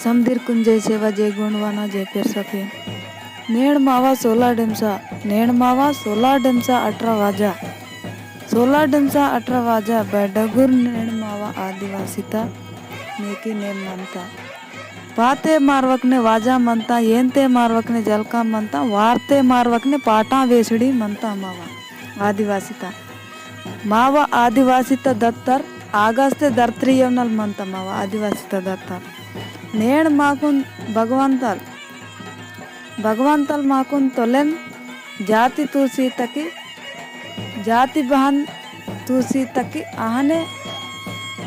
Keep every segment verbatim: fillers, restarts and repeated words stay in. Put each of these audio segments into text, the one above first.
समदिरकुन जय सेवा, जय गोंडवाना, जय पेरसा पेन। नेण मावा सोला डेमसा, नेण मावा सोला डेमसा अठरा वाजा। सोला डेमसा अठरा वाजा, बैडगुर नेण मावा आदिवासीता नेकी नेम मनता। पाते मारवकने वाजा मनता, येनते मारवकने जलका मनता, वारते मारवकने पाटा वेसड़ी मनता मावा आदिवासीता। मावा आदिवासीता दत्तर आगास्ते धरतरी येवनल मनता मावा आदिवासीता दत्तर। नेण माकुन भगवंतल, भगवंतल माकुन तोलेन जाति तूसी तकी, जाति बहन तूसी तकी आहने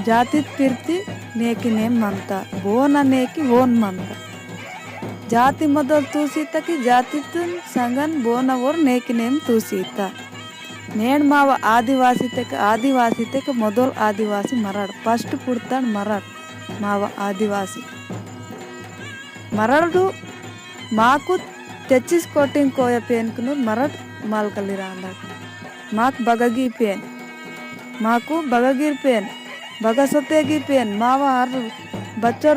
जातित पिरती नेकी नेम मनता, बोना नेकी वोन मनता। जाति मदल तूसी तकी जातितुन संगन बोना वोर नेकी नेम तूसी ता। नेण मावा आदिवासी तेक, आदिवासी तेक मोदोल आदिवासी मरड़, first पुड़तड़ मरड़, मावा आदिवासी। मरड़डु माकु तेच्चिस कोटिंग कोया पेनकुनु मरड़ मालकली रांदड़। माक बगगी पेन, माकु बगगीर पेन, बगसोतेगी पेन, मावा हर बच्चोर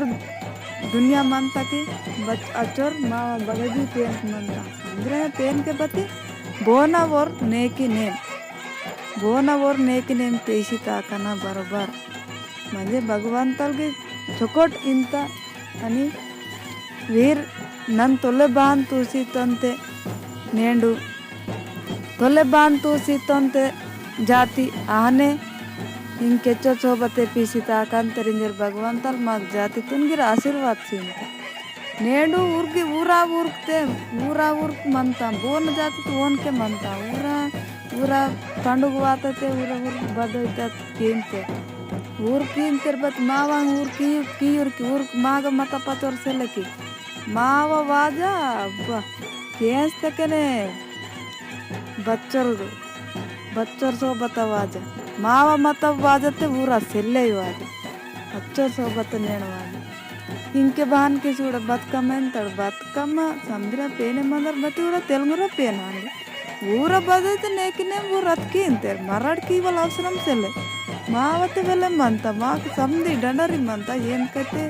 दुनिया मनता की बच-, अच्चोर मावा बगगी पेन मनता। समदिरा पेन के पति बोना वोर नेकी नेम। बोना वोर नेकी नेम पेशी ताकना बरोबर। म्हणजे भगवंतल की चोकोट इंता अनि वीर नन तोले बान तूसी तोंते नेंडु। तोले बान तूसी तोंते जाति आहने इंके चो चोबते पीसी ताकन तेरिंजर भगवंतल माग जाति तुनगिर आशीर्वाद सीनता। नेंडु उर्गी ऊरा उर्गते, ऊरा उर्ग मनता, बोन जाति तो ओन के मनता, ऊरा, ऊरा पंडुग वातते, ऊरा उर्ग बदोइता कीनते। ऊर कीनतेर बत मावांग ऊर की, की ऊर की, ऊर माग मता पचोर सेले की। मावा वाजा, अब्बा, केंस तकने बच्चोर, बच्चोर सोबत वाजा। मावा मता वाजा ते ऊरा सेले वाजा। बच्चोर सोबत नेण वाजा। इंके बहान के सूड़ा बतकम्मा एंतड़ बतकम्मा समदिरा पेने मंदर बती उरा तेलंगुरा पेन आंदे। ऊरा बदे ते नेकी नेम ऊर अतकी इंतेर मरड़ की वाला अवसरम सेले। मावते वेले मंता, माक समदी डंडरी मंता, येन कते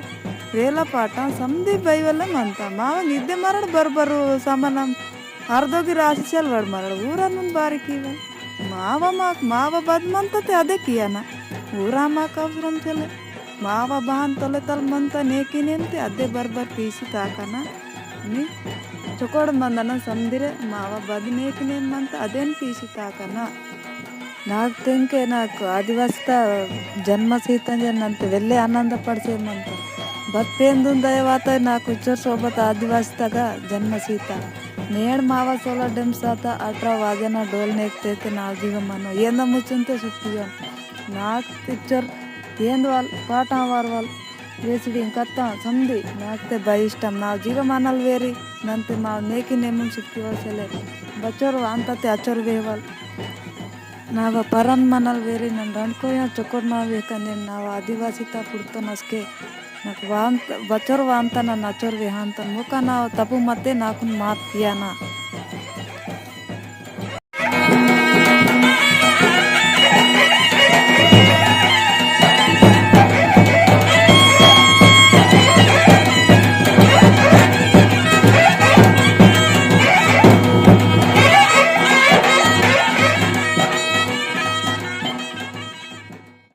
रेला पाटा समदी बई वेले मंता। मावंग इद्दे मरड़ बरबर सामानम अर्दोगी राशि सेलवड़ मरड़ ऊरा नुन बारी की वे। मावा माक, मावा बद मंता ते अदे किया ना। ऊरा माक अवसरम सेले। मावा बहान तोले तल मंता नेकी नेम ते अदे बरबर पीसी ताकना। नि चोकोड़ मंदना समदिरे मावा बद नेकी नेम मंता अदेन पीसी ताकना। नाक तेंके नाक आदिवासिता जन्म सीता जन्म अंत वेल्ले आनंद पड़से मंता। बत पेंदुन दयवाता नाक उच्चर सोबत आदिवासिता गा जन्म सीता। नेड़ मावा सोला डेम साता अठरा वाजना डोल नेक तेते नाव जीव मनो। येंदा मुचुनते सुट्टियोन। नाक इच्चर येंद वाल, पाटां वार वाल, वेसिडिंग कत्तां समदी, नाकते बाई इष्टम, नाव जीव मानल वेरी, नंते माव नेकी नेमुन सुटकी वसेले, बचोर वांता ते अचोर वेहवल। नाव परन मानल वेरी, नन रणकोया चोकोर नाव वेहकने, नाव आदिवासी ता पुड़तो नसके, नाक वांत, बचोर वांता नन अचोर वेहांता, मोका नाव तपु मते नाकुन माफ किया ना।